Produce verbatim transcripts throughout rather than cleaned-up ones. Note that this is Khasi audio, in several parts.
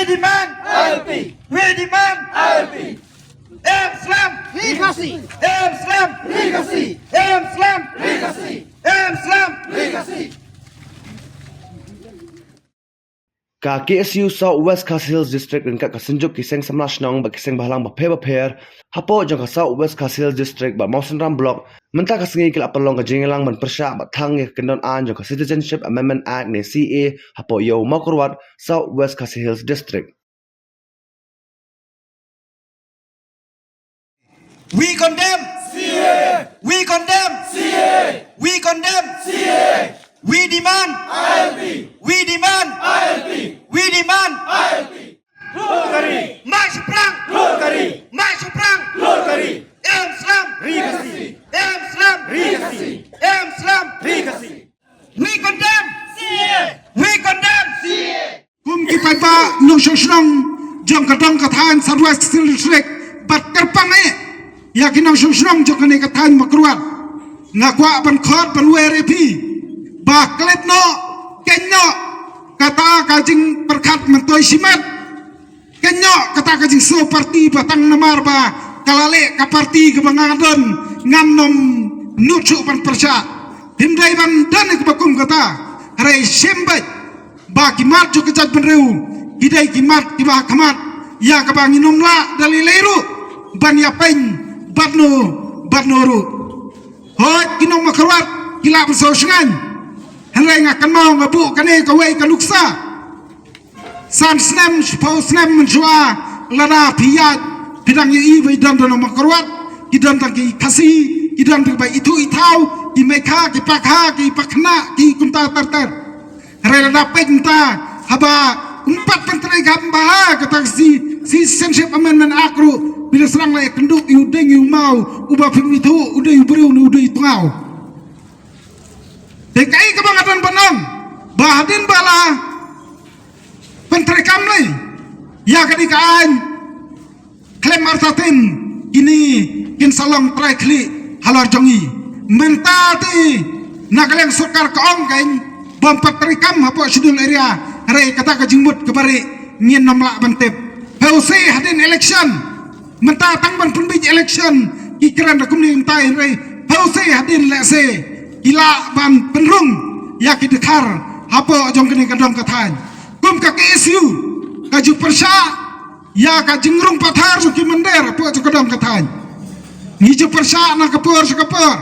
Demand I L P. We demand I L P. Em slem. Ri Khasi. Em slem. Ri Khasi. Em slem. Ri Khasi. Em slem. Ri Khasi. Ka K S U South West Khasi Hills District ryngkat ka Synjuk ki Seng Samla Shnong bad ki Seng Bhalang bapher bapher hapoh jong ka South West Khasi Hills District bad Mawsynram Block mynta ka sngi ki la pynlong ka jingïalang ban pyrshah bad thang ïa ka kyndon aiñ jong ka Citizenship Amendment Act ne C A A hapoh ïew Mawkyrwat, South West Khasi Hills District. We condemn C A A. We condemn C A A. We condemn C A A. We demand I L P. We demand I L P. We demand I L P. Klur ka ri. Mah shaphrang. Klur ka ri. Mah shaphrang. Klur ka ri. Em slem. Ri Khasi. Em slem. Ri Khasi. Em slem. Ri Khasi. We condemn C A A. We condemn C A A. Kum ki paidbah nongshong shnong jong ka dong ka thaiñ South West Khasi Hills District bad kyrpang eh ïa ki nongshong shnong jong kane ka thaiñ Mawkyrwat. Nga kwah ban khot ban wer ïa phi ba klet noh, kynnoh kata ka jingpyrkhat myntoi shimet. Kynnoh kata ka jingsngew party ba tang namar ba ka la leh ka party kaba nga don ngan nym nud shuh ban pyrshah. Hynrei ban don ïa kaba kum kata hynrei shem beit ba ki mat jong ka jaitbynriew ki dei ki mat kiba ha khmat ïa kaba ngin ym lah da lei lei ruh ban ïapeiñ bad no bad no ruh. Hooid ki nong Mawkyrwat ki lah ban sngewsyngan hynrei nga kynmaw nga buh kane kawei ka nuksa. San snem shiphew snem mynshuwa lada phi ïaid phi dang ïohi ba i don tang nong Mawkyrwat, ki don tang ki Khasi, ki don tang ba ithuh ithaw, ki Meikha, ki Pakha, ki Paknat, ki kumta ter ter. Hynrei lada peit mynta haba ym pat pyntreikam bha ha kata ka Citizenship Amendment Act ruh phi la sdang la ïakynduh ïa u dieng ïa u maw uba phim ithuh u dei u briew ne u dei u tngaw. Te kaei kaba nga don ban ong ba hadien ba la pyntreikam lei ïa kane ka aiñ khlem artatien kine kin sa long trai khlieh halor jong ngi. Mynta te na ka liang sorkar ka ong kein bym pat treikam hapoh Schedule Area hynrei kata ka jingmut kaba rieh ngin nym lah ban tip. Phew se hadien election mynta tang ban pynbiej election ki kren da kumne mynta hynrei phew se hadien lehse ki lah ban pynrung ïa ki dkhar hapoh jong kane ka dong ka thaiñ. Kum ka K S U ka ju pyrshah ïa ka jingrung pathar jong ki mynder hapoh jong ka dong ka thaiñ. Ngi ju pyrshah na ka por sha ka por,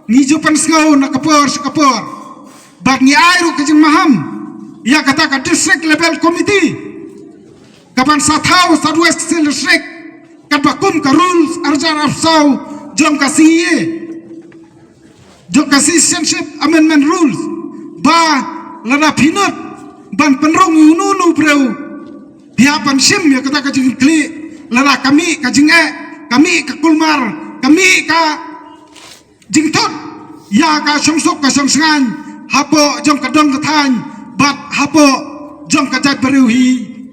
ngi ju pynsngew na ka por sha ka por. Bad ngi ai ruh ka jingmaham ïa kata ka District Level Committee kaban sa thaw South West Khasi Hills District katba kum ka rules arhajar arphew saw jong ka C A A, jong ka Citizenship Amendment Rules, ba lada phi nud ban pynrung ïa uno uno u briew phi hap ban shim ïa kata ka jingkitkhlieh lada ka mih ka jingeh, ka mih ka kulmar, ka mih ka jingthut ïa ka shongsuk ka shongsngain hapoh jong ka dong ka thaiñ bad hapoh jong ka jaitbynriew hi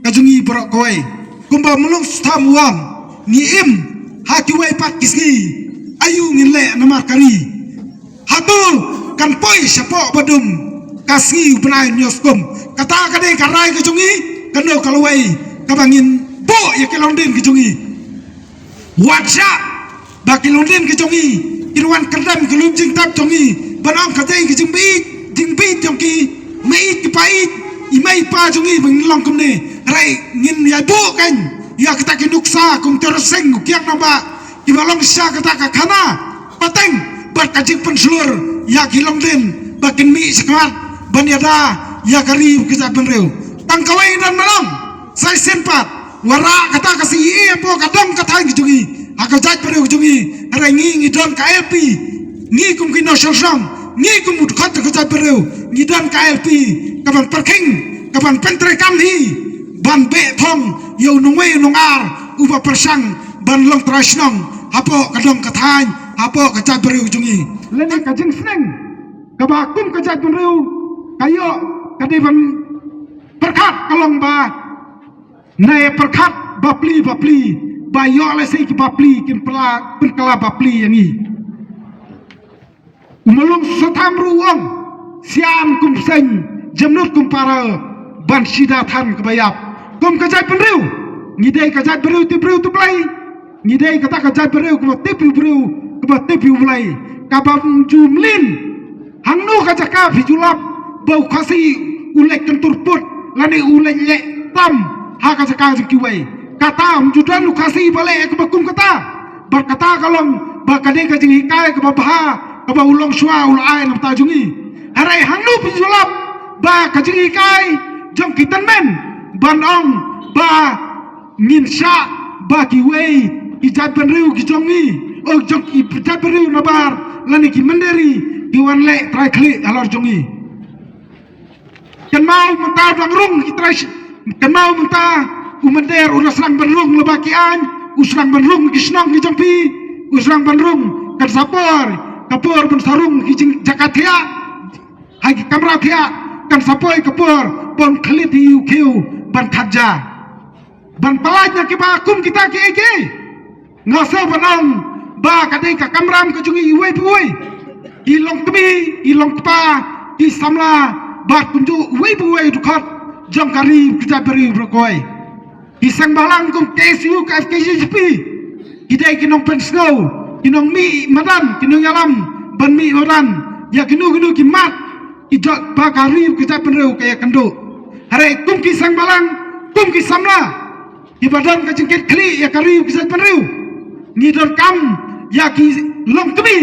ka jong ngi baroh kawei. Kumba Mulung Sutham u ong, ngi im ha kiwei pat ki sngi, aïu ngin leh namar ka ri. Hato kan poi shapoh ba dum ka sngi u bnai Hynñiewskum? Kata ka dei ka rai ka jong ngi, kano ka lawei kaba ngin buh ïa ki longdien ki jong ngi. Wat shah ba ki longdien ki jong ngi kin wan kyrdem ki lum jingtep jong ngi ban ong ka dei ki jingbieit, jingbieit jong ki meieit ki paieit, i mei i pa jong ngi ba ngin long kumne. Hynrei ngin ïa buh kein ïa kata ki nuksa kum Tyrosing u kiang nongbah kiba long sha kata ka khana pateng bad ka jingpynshlur ïa ki longdien ba kin mih shakhmat ban ïada ïa ka ri ka jaitbynriew. Tang kawei ngan ong, sa shisien pat, wanrah kata ka C A A hapoh ka dong ka thaiñ ka jong ngi, ha ka jaitbynriew ka jong ngi, hynrei ngi ngi don ka I L P, ngi kum ki nongshong shnong, ngi kum u dkhot ka jaitbynriew, ngi don ka I L P kaban pyrkhing, kaban pyntreikam hi ban beh thong ïa u nongwei u nongar uba pyrshang ban long trai shnong hapoh ka dong ka thaiñ, hapoh ka jaitbynriew ka jong ngi. Lane ka jingsneng kaba kum ka jaitbynriew ka ïoh ka dei ban pyrkhat ka long ba, ne pyrkhat bapli bapli, ba ïoh lehse ki bapli kin pla pynkylla bapli ïa ngi. U Mulung Sutham ruh u ong, sian kum seng, jemnud kum para, ban shida than kaba ïap. Kum ka jaitbynriew, ngi dei ka jaitbynriew tip briew tip Blei. Ngi dei kata ka jaitbynriew kaba tip ïa u briew, kaba tip ïa u Blei, kaba ym ju mlien hangno ka jaka phi ju lap ba u Khasi u leit kyntur put lane u leit leh tam ha ka jaka jong kiwei. Kata ym ju don u Khasi ba leh kaba kum kata. Bad kata ka long ba ka dei ka jinghikai kaba bha kaba u longshuwa u la ai na bynta jong ngi. Hynrei hangno phi ju lap ba ka jinghikai jong ki tymmen ban ong ba ngin shah ba kiwei ki jaitbynriew ki jong ngi, o, jong ki jaitbynriew nabar lane ki mynder ki wan leh trai khlieh halor jong ngi. Kynmaw mynta u dang rung ki trai sh-, kynmaw mynta u mynder u dang sdang ban rung lyngba ki aiñ, u sdang ban rung ki shnong ki jong phi, u sdang ban rung, kan sa poi ka por ban sa rung ki jing jaka thiah ha ki kamra thiah, kan sa poi ka por ban khlieh ïa u khiew ban khat ja. Ban pyllait na kiba kum kita kiei kiei. Nga sngew ban ong ba ka dei ka kamram ka jong ngi iwei pa iwei, i longkmie, i longkpa, i samla, bad kumjuh iwei pa iwei u dkhot jong ka ri ka jaitbynriew baroh kawei. Ki seng bhalang kum K S U, ka F K J G P, ki dei ki nongpynsngew, ki nongmih madan, ki nongïalam ban mih madan ïa kino kino ki mat ki jot ba ka ri ka jaitbynriew ka ïakynduh. Hynrei kum ki seng bhalang, kum ki samla kiba don ka jingkitkhlieh ïa ka ri ka jaitbynriew, ngi donkam ïa ki longkmie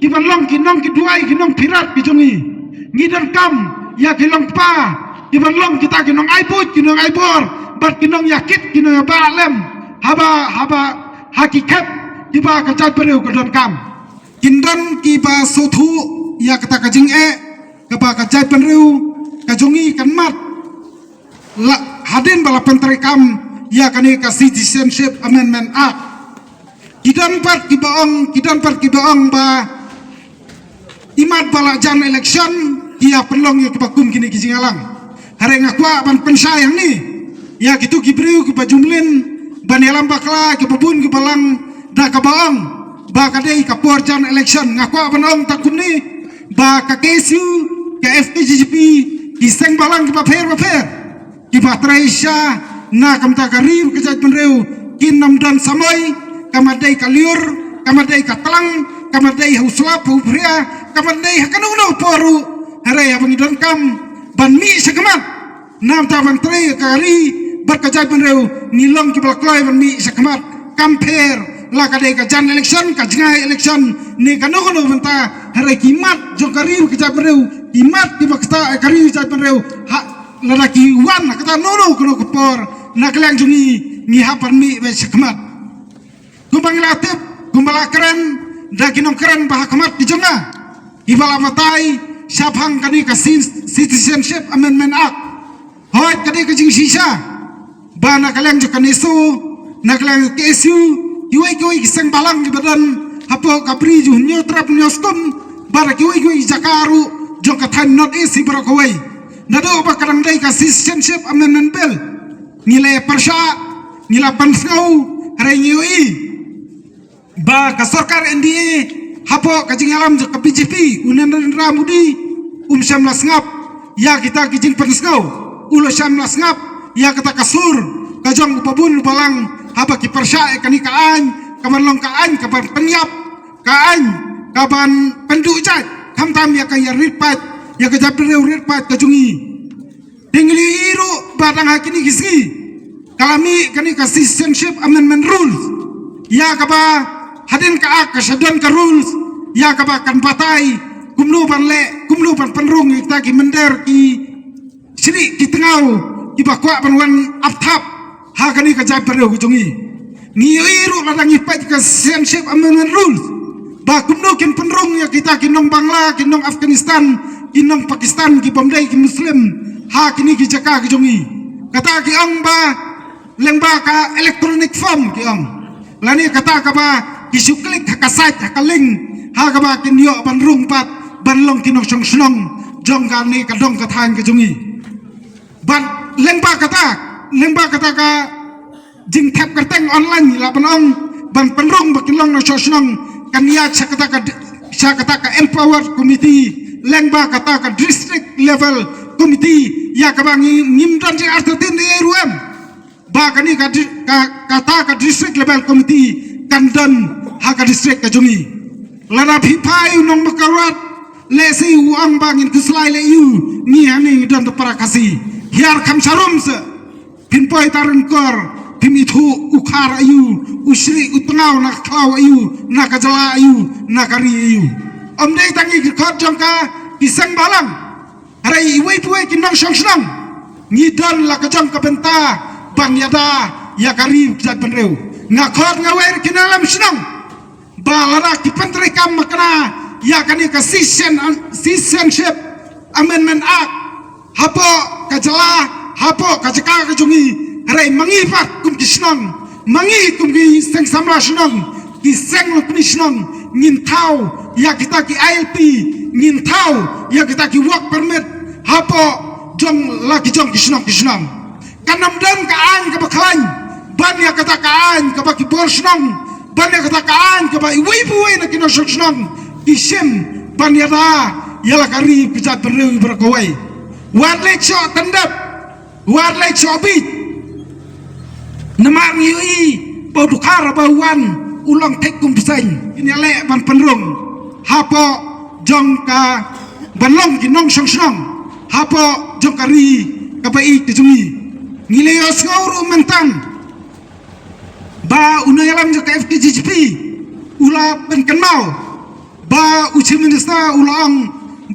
kiban long ki nongkitduwai, ki nongpyrkhat ki jong ngi. Ngi donkam ïa ki longkpa kiban long kita ki nongai buit, ki nongai bor, bad ki nongïakit, ki nongïabah lem haba, haba ha ki khep kiba ka jaitbynriew ka donkam. Kin don kiba sngewthuh ïa kata ka jingeh kaba ka jaitbynriew ka jong ngi kan mad la, hadien ba la pyntreikam ïa kane ka Citizenship Amendment Act. Ki don pat kiba ong, ki don pat kiba ong ba imat ba la jan election ki ïa pynlong ïa kiba kum kine ki jingïalang. Hynrei nga kwah ban pynshai hangne ïa kito ki briew kiba ju mlien ban ïalam bakla, kiba bun kiba lang da kaba ong ba ka dei ka por jan election. Nga kwah ban ong tang kumne ba ka K S U, ka F K J G P, ki seng bhalang kiba pher bapher kiba trei sha na ka bynta ka ri ka jaitbynriew kin ym don samoi, ka mat dei ka lyiur, ka mat dei ka tlang, ka mat dei ha u slap ha u phria, ka mat dei ha kano kano ka por ruh. Hynrei haba ngi donkam ban mih shakhmat na ka bynta ban trei ka ri bad ka jaitbynriew, ngi long kiba la kloi ban mih shakhmat. Kam pher la ka dei ka jan election, ka jngai election ne kano kano ka bynta, hynrei ki mat jong ka ri ka jaitbynriew, ki mat kiba ktah ka ri ka jaitbynriew, ha, lada ki wan ha kata kano kano ka por, na ka liang jong ngi, ngi hap ban mih beit shakhmat. Kumba ngi la tip, kumba la kren da ki nongkren ba ha khmat ki jong nga, kiba la batai shaphang kane ka Ci-, Citizenship Amendment Act. Hooid, ka dei ka jingshisha ba na ka liang jong ka NESO, na ka liang jong ka K S U, kiwei kiwei ki seng bhalang kiba don hapoh ka Bri u Hynñiewtrep Hynñiewskum, bad kiwei kiwei ki jaka ruh jong ka thaiñ North East hi baroh kawei, naduh ba ka dang dei ka Citizenship Amendment Bill, ngi la pyrshah, ngi la pynsngew, hynrei ngi ïohi ba ka sorkar N D A hapoh ka jingïalam jong ka B J P, u Narendra Modi, um shym la sngap ïa kita ki jingpynsngew, u la shym la sngap ïa kata ka sur ka jong u babun u balang haba ki pyrshah ïa kane ka aiñ, kaban long ka aiñ kaban pynïap, ka aiñ kaban pynduh jait, khamtam ïa ka ïa rit paid, ïa ka jaitbynriew rit paid ka jong ngi. Te ngi la ïohi ruh ba dang ha kine ki sngi ka la mih kane ka Citizenship Amendment Rules, ïa kaba hadien ka Act ka sdang ka Rules, ïa kaba kan batai kumno ban leh, kumno ban pynrung ïa kita ki mynder, ki shrieh, ki tngaw kiba kwah ban wan ap thap ha kane ka jaitbynriew ka jong ngi. Ngi ïohi ruh lada ngi peit ka Citizenship Amendment Rules ba kumno kin pynrung ïa kita ki nong Bangla, ki nong Afghanistan, ki nong Pakistan, ki bym dei ki Muslim ha kine ki jaka ki jong ngi. Kata ki ong ba lyngba ka electronic form ki ong, lane kata kaba ki shu click ha ka site, ha ka link, ha kaba kin ïoh ban rung pat ban long ki nongshong shnong jong kane ka dong ka thaiñ ka jong ngi. Bad lyngba kata, lyngba kata ka jingthep kyrteng online, la ban ong ban pynrung ba kin long nongshong shnong, kan ïaid sha kata ka, sha kata ka empowered committee, lyngba kata ka district level committee, ïa kaba ngi, ngim don jingartatien ei ei ruh em. ba kane ka, di- ka, kata ka district level committee kan don ha ka district ka jong ngi. Lada phi phai u nongmakarawat, lehse u ong ba ngin khuslai leh ïa u, ngi hangne ngi don da para Khasi. Hiar kham sharum se. Phin poi ta ryngkor, phim ithuh u khar aïu, u shrieh u tngaw na ka khlaw aïu, na ka jylla aïu, na ka ri aïu. Ym dei tang ïa ki khot jong ka, ki seng bhalang. Hynrei iwei pa iwei ki nongshong shnong, ngi don la ka jong ka bynta ban ïada ïa ka ri ka jaitbynriew. Nga khot nga wer ki nongïalam shnong ba lada ki pyntreikam makna ïa kane ka citizen, citizenship Amendment Act hapoh ka jylla, hapoh ka jaka ka jong ngi, hynrei ma ngi pat kum ki shnong, ma ngi kum ki seng samla shnong, ki seng longkmie shnong, ngin thaw ïa kita ki I L P, ngin thaw ïa kita ki work permit hapoh jong la ki jong ki shnong ki shnong. Kan ym don ka aiñ kaba khlaiñ ban ïa kata ka aiñ kaba ki bor shnong, ban ïa kata ka aiñ kaba iwei pa iwei na ki nongshong shnong ki shim ban ïada ïa la ka ri ka jaitbynriew baroh kawei. Wat leit shoh tyndep, wat leit shoh bieit. Namar ngi ïohi ba u Dkhar ba u wan u long thik kum bseiñ, kin ïaleh ban pynrung hapoh jong ka ban long ki nongshong shnong hapoh jong ka ri kaba ïeit ka jong ngi. Ngi la ïohsngew ruh mynta ba u nongïalam jong ka F K J G P u la pynkynmaw ba u Chief Minister u la ong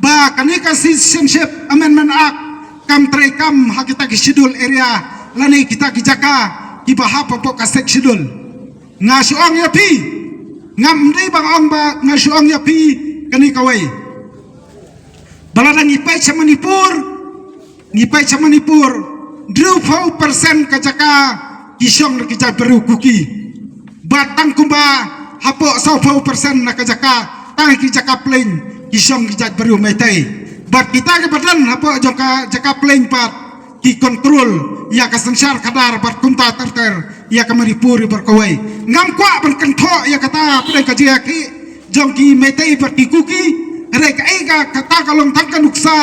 ba kane ka Citizenship Amendment Act kam treikam ha kita ki schedule area lane kita ki jaka kiba hap hapoh ka Sixth Schedule. Nga shu ong ïa phi, ngam dei ba nga ong ba nga shu ong ïa phi kane kawei. Ba lada ngi peit sha Manipur, ngi peit sha Manipur, hynriewphew percent ka jaka ki shong da ki jaitbynriew Kuki. Bad tang kumba hapoh sawphew percent na ka jaka, tang ki jaka plain ki shong ki jaitbynriew Meitei. Bad kita kiba don hapoh jong ka jaka plain pat ki control ïa ka synshar khadar bad kumta ter ter ïa ka Manipur baroh kawei. Ngam kwah ban kynthoh ïa kata pdeng ka jingïakhih jong ki Meitei bad ki Kuki. Hynrei kaei ka kata ka long tang ka nuksa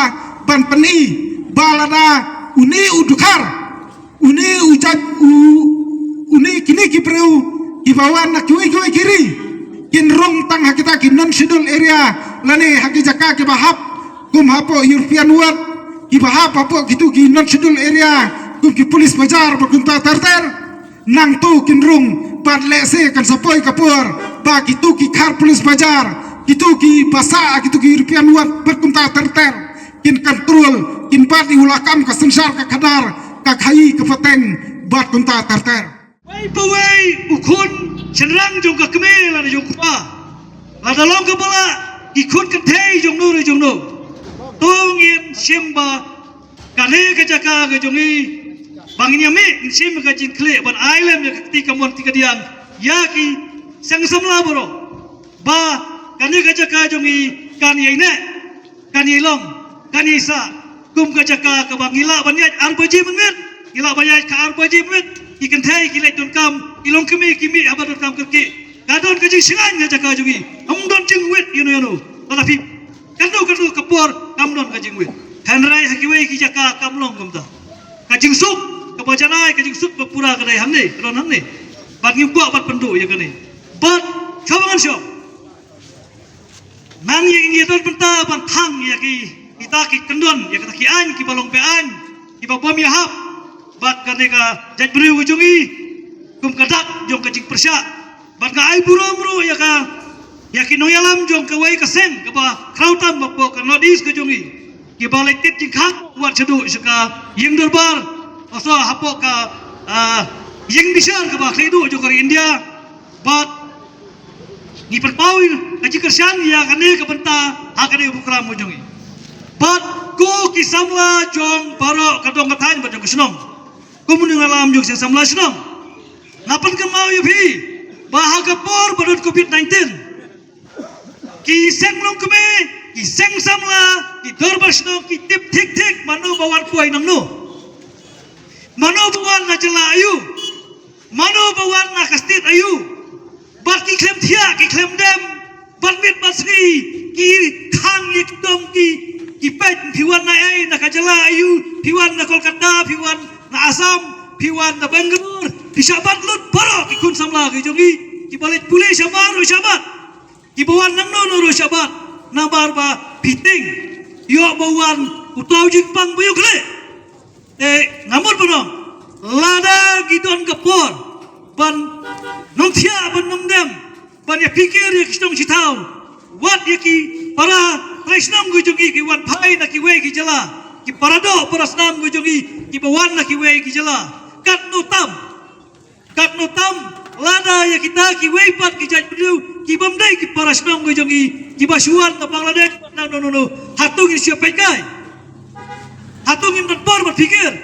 ban pyni ba lada une u Dkhar, une u jait u, une kine ki briew kiba wan na kiwei kiwei ki ri kin rung tang ha kita ki non schedule area lane ha ki jaka kiba hap kum hapoh European Ward, kiba hap hapoh kitu ki non schedule area kum ki Police Bazar bad kumta ter ter. Nangtu kin rung bad lehse kan sa poi ka por ba kitu ki khar Police Bazar, kitu ki basa, kitu ki European Ward bad kumta ter ter kin control, kin bat ïa u lakam ka synshar ka khadar, ka khaïi ka pateng bad kumta ter ter. Wei pa wei u khun shynrang jong ka kmie lane jong u kpa, lada long kaba lah ki khun kynthei jong no re jong no, to ngin shim ba kane ka jaka ka jong ngi ba ngin ïa mih, ngin shim ka jingkhleh ban ai lem ïa ka kti kamon kti kadiang ïa ki seng samla baroh. Ba kane ka jaka jong ngi kan ïai neh, kan ïai long, kan ïai sah kum ka jaka kaba ngi lah ban ïaid ar baje mynmiet, ngi lah ban ïaid ka ar baje mynmiet. Ki kynthei ki leit donkam, ki longkmie ki mih haba donkam kyrkieh. Ka don ka jingshngaiñ ha jaka jong ngi. Ym don jingwit ïano ïano. Lada phi kynduh kynduh ka por kam don ka jingwit. Hynrei ha kiwei ki jaka kam long kumta. Ka jingsuk kaba janai, ka jingsuk ba pura ka dei hangne, ka don hangne. Bad ngim kwah ban pynduh ïa kane. Bad kaba ngan shu ong, nang ïa ngi don bynta ban thang ïa ki, kita ki kyndon, ïa kita ki aiñ kiba long be-aiñ, kiba bym ïahap bad kane ka jaitbynriew ka jong ngi kum ka dak jong ka jingpyrshah. Bad nga ai burom ruh ïa ka, ïa ki nongïalam jong kawei ka seng kaba khraw tam hapoh ka North East ka jong ngi, kiba la tit jingkhang wat shaduh sha ka ïing dorbar, hapoh ka, ah, ïing bishar kaba khlieh duh jong ka ri India. Bad ngi pynpaw ka jingkyrshan ïa kane ka bynta ha kane ka program ka jong ngi. Bad ko ki samla jong baroh ka dong ka thaiñ bad jong ka shnong, kum u nongïalam jong seng samla shnong, nga pynkynmaw ïa phi ba ha ka por ba don covid nineteen, ki seng longkmie, ki seng samla, ki dorbar shnong ki tip thik thik mano ba wan poi nangno, mano ba wan na jylla aïu, mano ba wan na ka state aïu. Bad ki khlem thiah, ki khlem dem, bad miet bad sngi ki khang ïa ki dong ki, ki peit, phi wan na ei, na ka jylla aïu, phi wan na Kolkata, phi wan na Assam, Phi wan na Bangalore, phi shah bat lut baroh ki khun samla ki jong i, kiba leit pule shabar ruh shah bat, kiba wan nangno no ruh shah bat, namar ba phi tieng ïoh ba wan uto u jingpang ba ïoh khleh. Te nga mut ban ong, lada ki don ka por ban nongthiah, ban nongdem, ban ïa phikir ïa ki shnong shi thaw, wat ïa ki para trai shnong ki jong i ki wan phai na kiwei ki jylla, ki para doh para snam ki jong i kiba wan na kiwei ki jylla. Katno tam, katno tam lada ïa kita kiwei pat ki jaitbynriew ki bym dei ki para shnong ki jong i, kiba shu wan na Bangladesh, na no no no, hato ngin shu peit kai? Hato ngim don por ban phikir?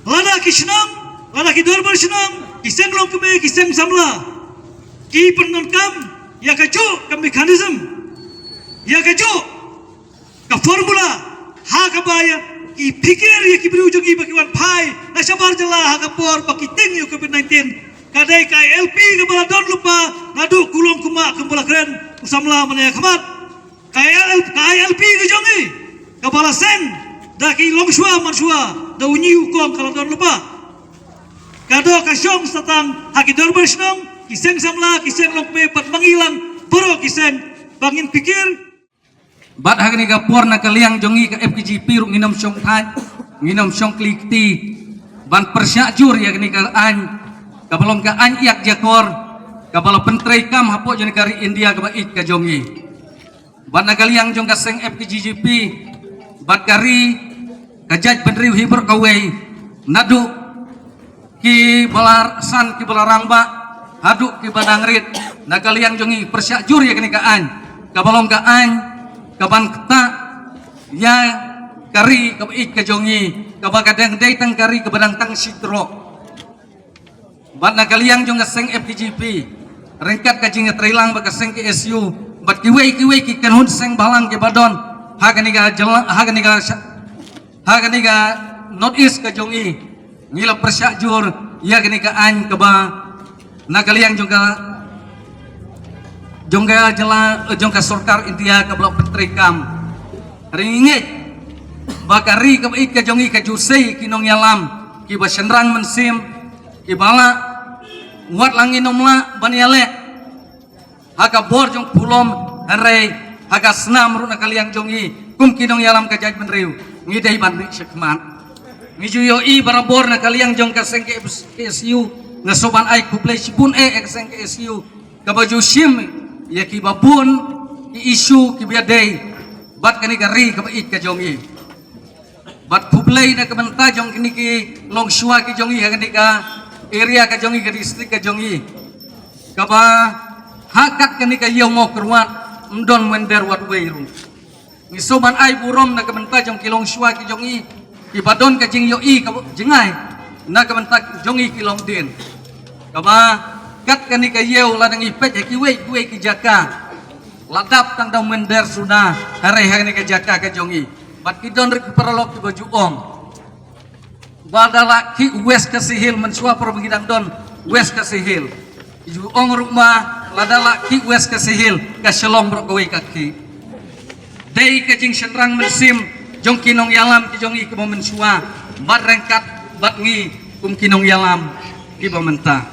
Lada ki shnong, lada ki dorbar shnong, ki seng longkmie, ki seng samla ki pyndonkam ïa kajuh ka mechanism, ïa kajuh ka formula, ha kaba ïa ki phikir ïa ki briew jong i ba ki wan phai na shabar jylla ha ka por ba ki tieng ïa u covid nineteen. Ka dei ka I L P kaba la don lypa naduh kulong kumba kumba la kren u samla mynne ha khmat. Ka I L P, ka I L P ka jong i kaba la seng da ki longshuwa manshuwa, da u ñiuh u kong ka la don lypa. Ka dei ka shong sa tang ha ki dorbar shnong, ki seng samla, ki seng longkmie, bad ma ngi lang baroh ki seng, ba ngin phikir. Bad ha kane ka por na ka liang jong i ka F K J P ruh ngin ym shong thait, ngin ym shong kli kti ban pyrshah jur ïa kane ka aiñ, kaba long ka aiñ ïak jakor, kaba la pyntreikam hapoh jong ka ri India kaba ïeit ka jong i. Bad na ka liang jong ka seng F K J G P bad ka ri, ka jaitbynriew hi baroh kawei, naduh kiba la san, kiba la rangbah, haduh kiba nang rit, na ka liang jong i pyrshah jur ïa kane ka aiñ, kaba long ka aiñ kaban ktah ïa ka ri kaba ïeit ka jong i, kaba ka dang dei tang ka ri kaba dang tang shi trok. Bad na ka liang jong ka seng F K J P, ryngkat ka jingïatreilang bad ka seng K S U bad kiwei kiwei ki kynhun seng bhalang kiba don ha kane ka jylla, ha kane ka sha-, ha kane ka North East ka jong i, ngi la pyrshah jur ïa kane ka aiñ kaba na ka liang jong ka, jong ka jylla, jong ka sorkar India kaba la pyntreikam. Ri ngi ngeit ba ka ri kaba ïeit ka jong i ka ju sei ki nongïalam kiba shynrang mynsiem, kiba lah, wat la ngin ym lah ban ïaleh ha ka bor jong pulom, hynrei ha ka snam ruh na ka liang jong i kum ki nongïalam ka jaitbynriew ngi dei ban rieh shakhmat. Ngi ju ïohi barabor na ka liang jong ka seng K S U, nga sngewbha ban ai khublei shibun eh ïa ka seng K S U kaba ju shim ïa kiba bun ki issue kiba dei bad kane ka ri kaba ïeit ka jong i. Bad khublei na ka bynta jong kine ki longshuwa ki jong i ha kane ka area ka jong i, ka district ka jong i, kaba ha kat kane ka ïew Mawkyrwat ym don mynder wat wei ruh. Ngi sngewbha ban ai burom na ka bynta jong ki longshuwa ki jong i, kiba don ka jingïohi ka jngai na ka bynta jong i ki longdien. Kaba kat kane ka ïew lada ngi peit ha kiwei kiwei ki jaka, la dap tang da u mynder suda, hynrei ha kane ka jaka ka jong i. Bad ki don ruh ki paralok kiba ju ong ba da la khih West Khasi Hills mynshuwa, por ba ngi dang don West Khasi Hills. Ju ong ruh ma, lada la khih West Khasi Hills, ka Shillong baroh kawei ka khih. Dei ka jingshynrang mynsiem jong ki nongïalam ki jong i kiba mynshuwa bad ryngkat bad ngi kum ki nongïalam kiba mynta.